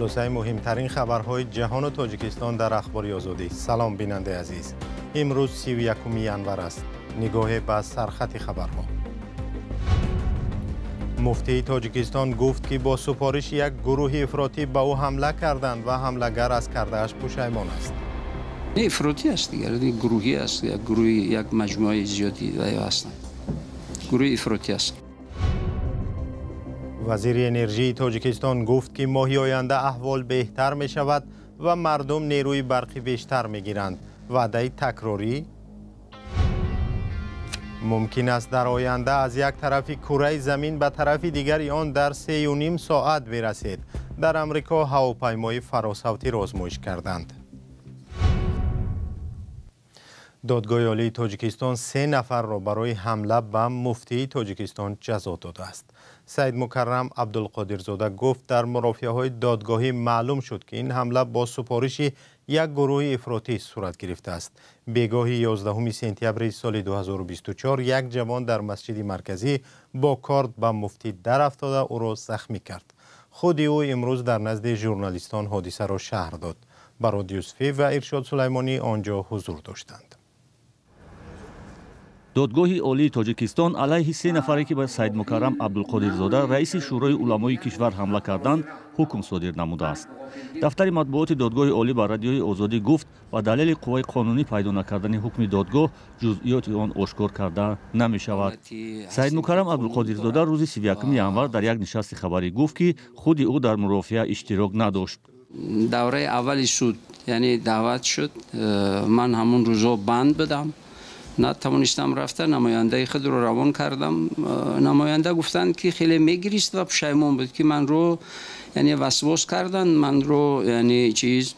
Хулосаи муҳимтарин хабарҳои ҷаҳону Тоҷикистон дар Ахбори Озодӣ. Салом, бинандаи азиз. Имрӯз 31 январ аст. Нигоҳе ба сархати хабарҳо. Муфтии Тоҷикистон гуфт, ки бо супориши як гурӯҳи ифротӣ ба ӯ ҳамла карданд ва ҳамлагар аз кардааш пушаймон аст. Не, ифротӣ аст дигар, гурӯҳӣ аст, як гурӯҳи, як маҷмӯаи зиёди ҳастанд. Гурӯҳи ифротӣ аст. Вазири энержии Тоҷикистон гуфт, ки моҳи оянда аҳвол беҳтар мешавад ва мардум нерӯи барқӣ бештар мегиранд. Ваъдаи такрорӣ мумкин аст дар оянда аз як тарафи кураи замин ба тарафи дигари он дар 3,5 соат бирасед. Дар Амрико ҳавопаймои фаросавтиро озмоиш карданд. Додгоҳи Олии Тоҷикистон 3 нафарро барои ҳамла ба муфтии Тоҷикистон ҷазо додааст. Саид Мукаррам Абдулқодирзода гуфт, дар мурофиаҳои додгоҳӣ маълум шуд, ки ин ҳамла бо супориши як гурӯҳи ифротӣ сурат гирифтааст. Бегоҳи 11 сентябри соли 2024 як ҷавон дар масҷиди марказӣ бо корд ба муфтӣ дарафтода ӯро захмӣ кард. Худи ӯ имрӯз дар назди журналистон ҳодисаро шарҳ дод. Барод Юсуфӣ ва Иршод Сулаймонӣ он ҷо ҳузур доштанд. Додгоҳи Олии Тоҷикистон алайҳи 3 нафаре, ки ба Саид Мукаррам Абдулқодирзода, раиси Шӯрои уламои кишвар, ҳамла карданд, ҳукм содир намудааст. Дафтари матбуоти Додгоҳи Олӣ ба Радиои Озодӣ гуфт, ба далели қувваи қонунӣ пайдо накардани ҳукми додгоҳ ҷузъиёти он ошкор карда намешавад. Саид Мукаррам Абдулқодирзода рӯзи 31 январ дар як нишасти хабарӣ гуфт, ки худи ӯ дар мурофиа иштирок надошт. Давраи аввали суд, яъне даъват шуд, ман ҳамон рӯзо банд будам. Натавонистам рафта, намояндаи худро равон кардам. Намоянда гуфтанд, ки хеле мегирист ва пушаймон буд, ки манро яъне васвос карданд, манро яъне чиз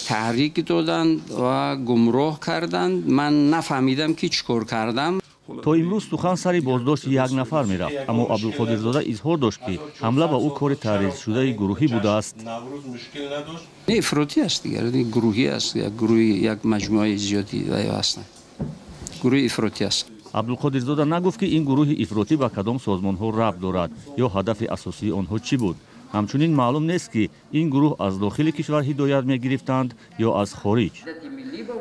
таҳрик доданд ва гумроҳ карданд. Ман нафаҳмидам, ки чӣ кор кардам. То имрӯз сухан сари боздошти як нафар мерафт, аммо Абдулқодирзода изҳор дошт, ки ҳамла ба ӯ кори таъризшудаи гурӯҳӣ будааст. Не, ифротӣ аст дигар, гурӯҳӣ аст, як гурӯҳи, як маҷмӯаи зиёди ҳастанд. Гурӯҳи ифротӣ аст. Абдулқодирзода нагуфт, ки ин гурӯҳи ифротӣ ба кадом созмонҳо рабт дорад ё ҳадафи асосии онҳо чӣ буд. Ҳамчунин маълум нест, ки ин гурӯҳ аз дохили кишвар ҳидоят мегирифтанд ё аз хориҷ.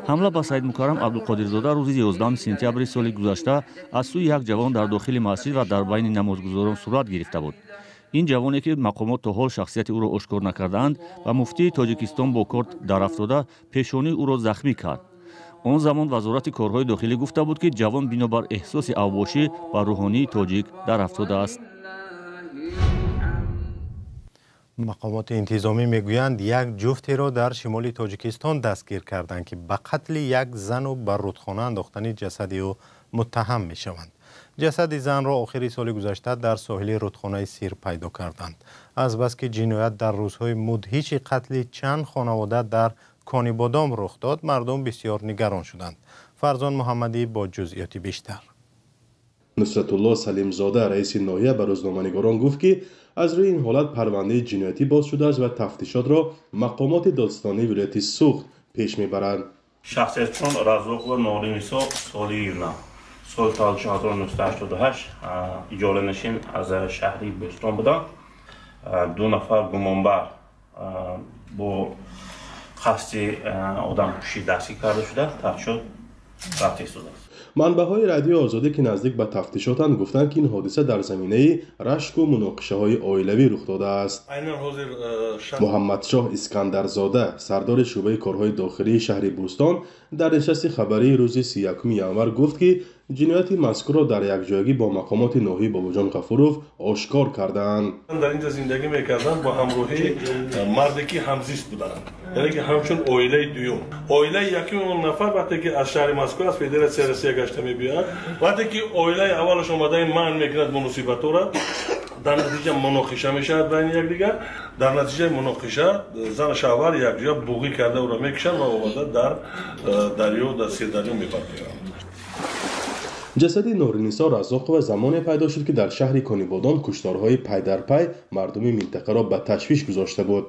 Ҳамла ба Саид Мукаррам Абдулқодирзода рӯзи 11 сентябри соли гузашта аз сӯи як ҷавон дар дохили масҷид ва дар байни намозгузорон сурат гирифта буд. Ин ҷавоне, ки мақомот то ҳол шахсияти ӯро ошкор накардаанд, ба муфтии Тоҷикистон бо корд дарафтода пешонии ӯро захмӣ кард. Он замон Вазорати корҳои дохилӣ гуфта буд, ки ҷавон бинобар эҳсоси авбошӣ ба рӯҳонии тоҷик дарафтодааст. Мақомоти интизомӣ мегӯянд, як ҷуфтеро дар шимоли Тоҷикистон дастгир карданд, ки ба қатли як зану ба рудхона андохтани ҷасади ӯ муттаҳам мешаванд. Ҷасади занро охири соли гузашта дар соҳили рудхонаи Сир пайдо карданд. Азбаски ҷиноят дар рӯзҳои мудҳиши қатли чанд хонавода дар Конибодом рух дод, мардум бисёр нигарон шуданд. Фарзон Муҳаммадӣ бо ҷузъиёти бештар. Нусратулло Салимзода, раиси ноҳия, ба рӯзноманигорон гуфт, ки аз рӯи ин ҳолат парвандаи ҷиноятӣ боз шудааст ва тафтишотро мақомоти додстонии вилояти Суғд пеш мебаранд. Шахсиятчон Разоқова Норинисо, соли соли 1988, иҷоранашин аз шаҳри Бӯстон буданд. 2 нафар гумонбар бо қасди одамкушӣ дастгир карда шуда, тафтишот рафта истодааст. Манбаъҳои Радиои Озодӣ, ки наздик ба тафтишотанд, гуфтанд, ки ин ҳодиса дар заминаи рашку муноқишаҳои оилавӣ рух додааст. Муҳаммадшоҳ Искандарзода, сардори шӯъбаи корҳои дохилии шаҳри Бӯстон, дар нишасти хабарии рӯзи 31 январ гуфт, ки ҷинояти мазкурро дар якҷоягӣ бо мақомоти ноҳияи Бобоҷон Ғафуров ошкор кардаанд. Дар инҷа зиндагӣ мекарданд бо ҳамроҳии марде, ки ҳамзист буданд, яъне ки ҳамчун оилаи дуюм. Оилаи якуми он нафар вақте ки аз шаҳри Москва, аз Федератсияи Россия гашта мебиёяд, вақте ки оилаи аввалаш омадаи манъ мекунад муносибатора, дар натиҷа муноқиша мешавад байни якдигар. Дар натиҷаи муноқиша зану шавҳар якҷоя буғӣ карда ӯро мекушанд ва оварда дар дарё, дар Сирдарё мепартоянд. Ҷасади Норинисо Разоқова замоне пайдо шуд, ки дар шаҳри Конибодом кушторҳои пайдарпай мардуми минтақаро ба ташвиш гузошта буд.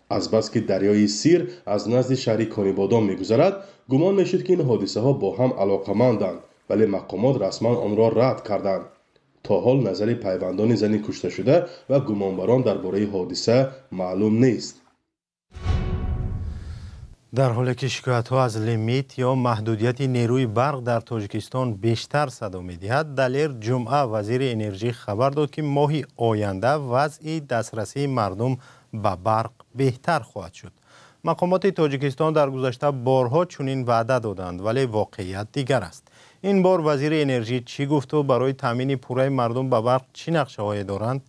Азбаски дарёи Сир аз назди шаҳри Конибодом мегузарад, гумон мешуд, ки ин ҳодисаҳо бо ҳам алоқаманданд, вале мақомот расман онро рад карданд. То ҳол назари пайвандони зани кушташуда ва гумонбарон дар бораи ҳодиса маълум нест. Дар ҳоле ки шикоятҳо аз лимит ё маҳдудияти нерӯи барқ дар Тоҷикистон бештар садо медиҳад, Далер Ҷумъа, вазири энержӣ, хабар дод, ки моҳи оянда вазъи дастрасии мардум ба барқ беҳтар хоҳад шуд. Мақомоти Тоҷикистон дар гузашта борҳо чунин ваъда доданд, вале воқеият дигар аст. Ин бор вазири энержӣ чӣ гуфту барои таъмини пурраи мардум ба барқ чӣ нақшаҳое доранд,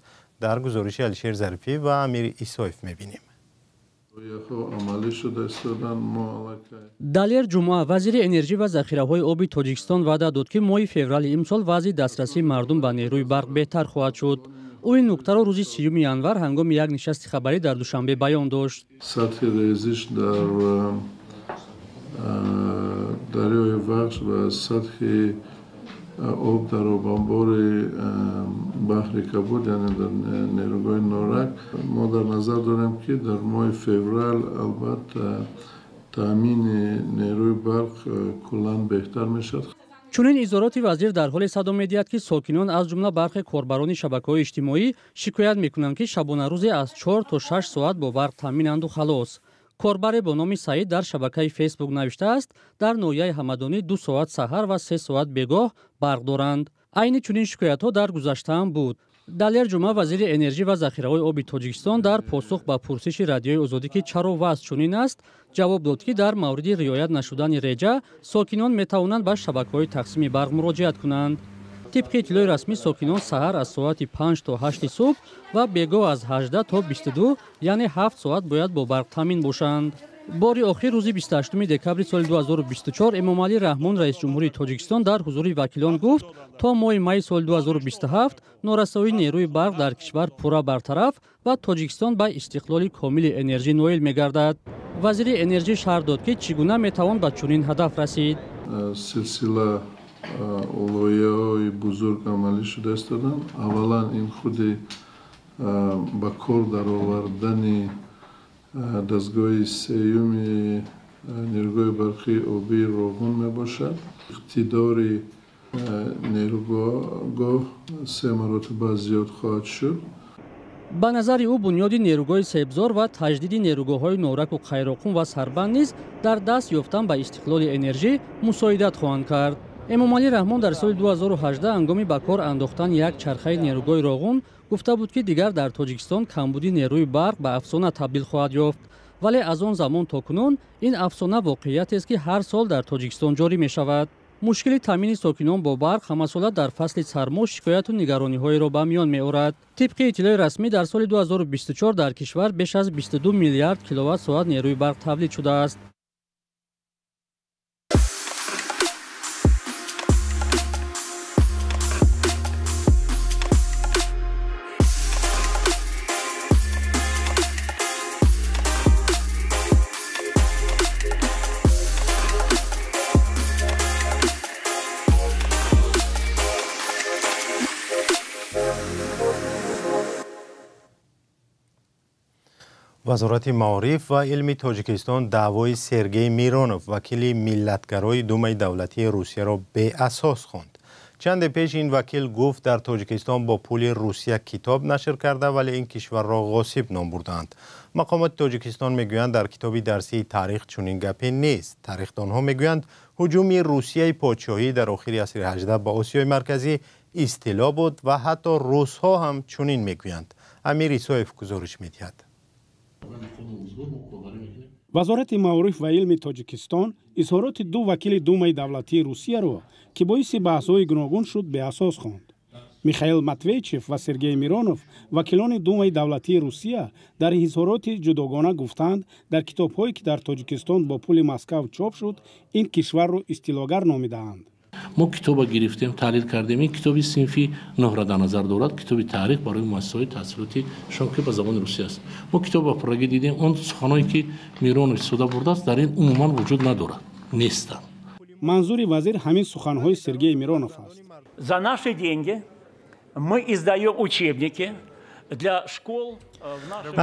дар гузориши Алишер Зарифӣ ва Амир Исоев мебинем. Далер Ҷумъа, вазири энержӣ ва захираҳои оби Тоҷикистон, ваъда дод, ки моҳи феврали имсол вазъи дастрасии мардум ба нерӯи барқ беҳтар хоҳад шуд. Ӯ ин нуктаро рӯзи 30 январ ҳангоми як нишасти хабарӣ дар Душанбе баён дошт. Сатҳи резиш дар дарёи Вахш ва сатҳи об дар обанбори баҳри Кабуд, яъне дар нерӯгоҳи Норак, мо дар назар дорем, ки дар моҳи феврал албатта таъмини нерӯи барқ куллан беҳтар мешавад. Чунин изҳороти вазир дар ҳоле садо медиҳад, ки сокинон, аз ҷумла бархе корбарони шабакаҳои иҷтимоӣ, шикоят мекунанд, ки шабонарӯзе аз 4 то 6 соат бо барқ таъминанду халос. Корбаре бо номи Саид дар шабакаи Фейсбук навиштааст, дар ноҳияи Ҳамадонӣ 2 соат саҳар ва 3 соат бегоҳ барқ доранд. Айни чунин шикоятҳо дар гузаштаам буд. Далер Ҷумъа, вазири энержӣ ва захираҳои оби Тоҷикистон, дар посух ба пурсиши Радиои Озодӣ, ки чаро вазъ чунин аст, ҷавоб дод, ки дар мавриди риоят нашудани реҷа сокинон метавонанд ба шабакаҳои тақсими барқ муроҷиат кунанд. Тибқи иттилои расмӣ, сокинон саҳар аз соати 5 то 8 субҳ ва бегоҳ аз 18 то 22, яъне 7 соат бояд бо барқ таъмин бошанд. Бори охир рӯзи 28 декабри соли 2024 Эмомалӣ Раҳмон, раисҷумҳури Тоҷикистон, дар ҳузури вакилон гуфт, то моҳи майи соли 2027 норасоии нерӯи барқ дар кишвар пурра бартараф ва Тоҷикистон ба истиқлоли комили энержӣ ноил мегардад. Вазири энержӣ шарҳ дод, ки чӣ гуна метавон ба чунин ҳадаф расид. Силсила лоиҳаҳои бузург амалӣ шуда истоданд. Аввалан ин худи ба кор даровардани дастгоҳи сеюми нерӯгоҳи барқии обии Роғун мебошад. Иқтидори нерӯгоҳ 3 маротиба зиёд хоҳад шуд. Ба назари ӯ, бунёди нерӯгоҳи Себзор ва таҷдиди нерӯгоҳҳои Нораку, Қайроқум ва Сарбанд низ дар даст ёфтан ба истиқлоли энержӣ мусоидат хоҳанд кард. Эмомалӣ Раҳмон дар соли 2018 ҳангоми ба кор андохтани як чархаи нерӯгоҳи Роғун гуфта буд, ки дигар дар Тоҷикистон камбуди нерӯи барқ ба афсона табдил хоҳад ёфт. Вале аз он замон то кунун ин афсона воқеиятест, ки ҳар сол дар Тоҷикистон ҷорӣ мешавад. Мушкили таъмини сокинон бо барқ ҳамасола дар фасли сармо шикояту нигарониҳоеро ба миён меорад. Тибқи иттилои расмӣ, дар соли 2024 дар кишвар беш аз 22 миллиард киловатт-соат нерӯи барқ тавлид шудааст. Вазорати маориф ва илми Тоҷикистон даъвои Сергей Миронов, вакили миллатгарои Думаи давлатии Русияро беасос хонд. Чанде пеш ин вакил гуфт, дар Тоҷикистон бо пули Русия китоб нашр карда, вале ин кишварро ғосиб ном бурдаанд. Мақомоти Тоҷикистон мегӯянд, дар китоби дарсии таърих чунин гапе нест. Тарихдонҳо мегӯянд, ҳуҷуми Русияи подшоҳӣ дар охири асри 18 ба Осиёи Марказӣ истило буд ва ҳатто русҳо ҳам чунин мегӯянд. Амир Исоев гузориш медиҳад. Вазорати маориф ва илми Тоҷикистон изҳороти ду вакили Думаи давлатии Русияро, ки боиси баҳсҳои гуногун шуд, беасос хонд. Михаил Матвейчев ва Сергей Миронов, вакилони Думаи давлатии Русия, дар изҳороти ҷудогона гуфтанд, дар китобҳое, ки дар Тоҷикистон бо пули Москав чоп шуд, ин кишварро истилогар номидаанд. Мо китоба гирифтем, таҳлил кардем. Ин китоби синфи нӯҳра дар назар дорад, китоби таърих барои муассисаҳои таҳсилоти шом, ки ба забони русӣ аст. Мо китоб ба пуррагӣ дидем, он суханое, ки Миронов истифода бурдааст, дар ин умуман вуҷуд надорад, нестанд. Манзури вазир ҳамин суханҳои Сергей Миронов аст. За наши деньги мы издаем учебники для школ.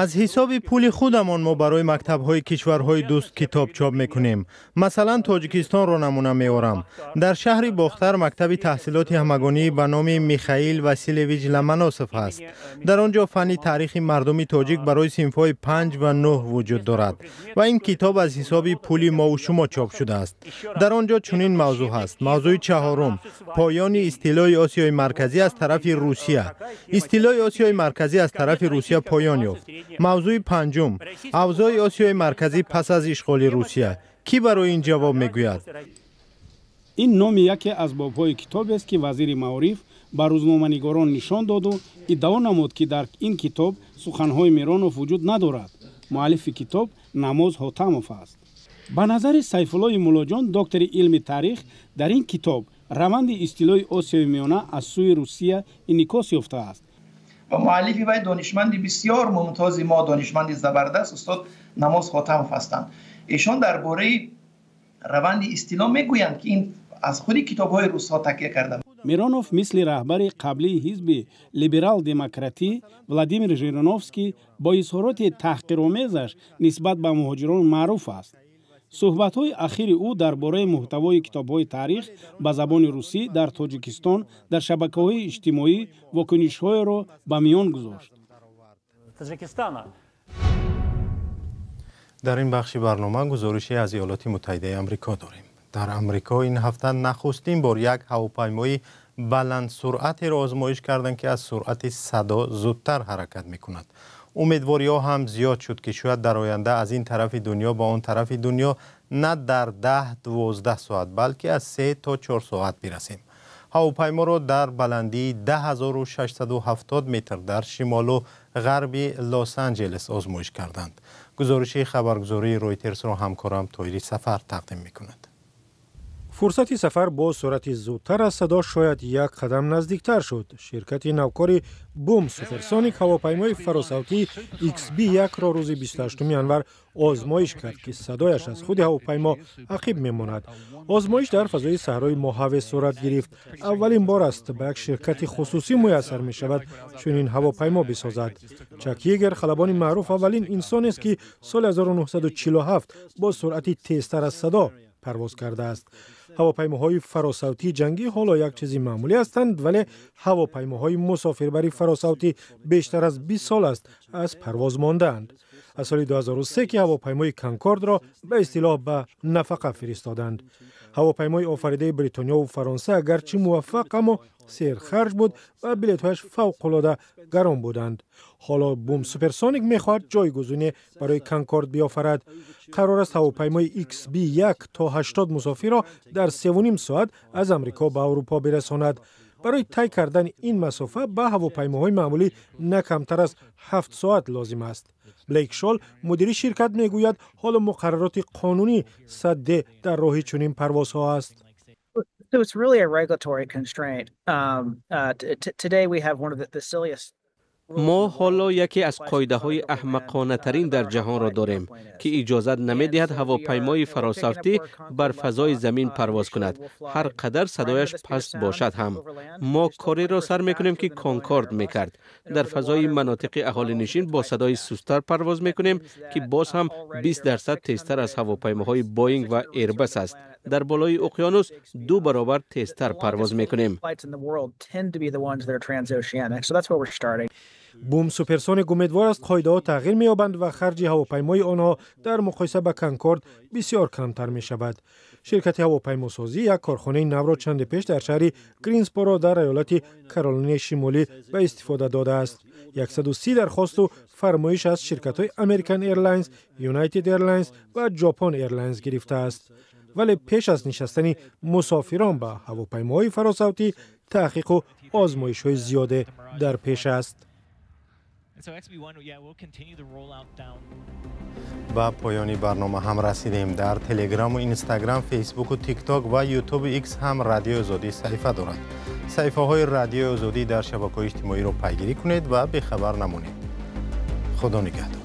Аз ҳисоби пули худамон мо барои мактабҳои кишварҳои дӯст китоб чоп мекунем. Масалан, Тоҷикистонро намуна меорам. Дар шаҳри Бохтар мактаби таҳсилоти ҳамагонӣ ба номи Михаил Василевич Ломоносов ҳаст. Дар он ҷо фанни таърихи мардуми тоҷик барои синфҳои 5 ва 9 вуҷуд дорад ва ин китоб аз ҳисоби пули мову шумо чоп шудааст. Дар он ҷо чунин мавзӯъ ҳаст. Мавзӯи чаҳорум: поёни истилои Осиёи Марказӣ аз тарафи Русия. Истилои Осиёи Марказӣ аз тарафи Русия поён ёфт. Мавзӯи панҷум: авзои Осиёи Марказӣ пас аз ишғоли Русия. Кӣ барои ин ҷавоб мегӯяд? Ин номи яке аз бобҳои китобест, ки вазири маориф ба рӯзноманигорон нишон доду иддао намуд, ки дар ин китоб суханҳои Миронов вуҷуд надорад. Муаллифи китоб Намоз Ҳотамов аст. Ба назари Сайфуллои Муллоҷон, доктори илми таърих, дар ин китоб раванди истилои Осиёи Миёна аз сӯи Русия инъикос ёфтааст. Ва муаллифи вай донишманди бисёр мумтози мо, донишманди забардаст устод Намоз Хотамов ҳастанд. Эшон дар бораи раванди истило мегӯянд, ки ин аз худи китобҳои русҳо такя карда. Миронов мисли раҳбари қаблии ҳизби либерал-демократӣ Владимир Жириновский бо изҳороти таҳқиромезаш нисбат ба муҳоҷирон маъруф аст. Суҳбатҳои ахири ӯ дар бораи муҳтавои китобҳои таърих ба забони русӣ дар Тоҷикистон дар шабакаҳои иҷтимоӣ вокунишҳоеро ба миён гузошт. Дар ин бахши барнома гузорише аз Иёлоти Муттаҳидаи Амрико дорем. Дар Амрико ин ҳафта нахустин бор як ҳавопаймои баландсуръатеро озмоиш карданд, ки аз суръати садо зудтар ҳаракат мекунад. Умедвориҳо ҳам зиёд шуд, ки шояд дар оянда аз ин тарафи дунё ба он тарафи дунё на дар 10-12 соат, балки аз 3 то 4 соат бирасем. Ҳавопайморо дар баландии 10670 метр дар шимолу ғарби Лос-Анҷелес озмоиш карданд. Гузориши хабаргузории Ройтерсро ҳамкорам Тоири Сафар тақдим мекунад. Фурсати сафар бо суръати зудтар аз садо шояд як қадам наздиктар шуд. Ширкати навкори Бум Суперсоник ҳавопаймои фаросавтии XB1-ро рӯзи 28 январ озмоиш кард, ки садояш аз худи ҳавопаймо ақиб мемонад. Озмоиш дар фазои саҳрои Моҳаве сурат гирифт. Аввалин бор аст ба як ширкати хусусӣ муяссар мешавад чунин ҳавопаймо бисозад. Чак Егер, халабони маъруф, аввалин инсонест, ки соли 1947 бо суръати тезтар аз садо парвоз кардааст. Ҳавопаймоҳои фаросавтии ҷангӣ ҳоло як чизи маъмулӣ ҳастанд, вале ҳавопаймоҳои мусофирбари фаросавтӣ бештар аз 20 сол аст аз парвоз мондаанд. Аз соли 2003, ки ҳавопаймои Конкордро ба истилоҳ ба нафақа фиристоданд. Ҳавопаймои офаридаи Бритониёву Фаронса агарчи муваффақ, аммо серхарҷ буд ва билетҳояш фавқулода гарон буданд. Ҳоло Бум Суперсоник мехоҳад ҷойгузине барои Конкорд биёфарад. Қарор аст ҳавопаймои XB1 то 80 мусофирро дар 3,5 соат аз Амрико ба Аврупо бирасонад. Барои тай кардани ин масофа ба ҳавопаймоҳои маъмулӣ на камтар аз 7 соат лозим аст. Блейк Шол, мудири ширкат, мегӯяд, ҳоло муқаррароти қонунӣ садде дар роҳи чунин парвозҳо аст. So it's really a regulatory constraint. Today we have one of the silliest Мо ҳоло яке аз қоидаҳои аҳмақонатарин дар ҷаҳонро дорем, ки иҷозат намедиҳад ҳавопаймои фаросавтӣ бар фазои замин парвоз кунад, ҳар қадар садояш паст бошад ҳам. Мо кореро сар мекунем, ки Конкорд мекард. Дар фазои манотиқи аҳолинишин бо садои сусттар парвоз мекунем, ки боз ҳам 20% тезтар аз ҳавопаймоҳои Боинг ва Эрбас аст. Дар болои уқёнус ду баробар тезтар парвоз мекунем. Flights in the world tend to be the ones that are transoceanic. So that's where we're starting. Бум Суперсоник умедвор аст, қоидаҳо тағйир меёбанд ва харҷи ҳавопаймои онҳо дар муқоиса ба Конкорд бисёр камтар мешавад. Ширкати ҳавопаймосозӣ як корхонаи навро чанде пеш дар шаҳри Гринсборо дар иёлати Каролинаи Шимолӣ ба истифода додааст. 130 дархосту фармоиш аз ширкатҳои American Airlines, United Airlines ва Japan Airlines гирифтааст, вале пеш аз нишастани мусофирон ба ҳавопаймоҳои фаросавтӣ таҳқиқу озмоишҳои зиёде дар пеш аст. And so XB1, yeah, we'll continue the rollout down. Ба поёни барнома ҳам расидем. Дар Телеграму Инстаграм, Фейсбуку, Тикток ва Ютубу Икс ҳам Радиои Озодӣ саҳифа дорад. Саҳифаҳои Радиои Озодӣ дар шабакаҳои иҷтимоиро пайгирӣ кунед ва бехабар намонед. Худо нигаҳдор.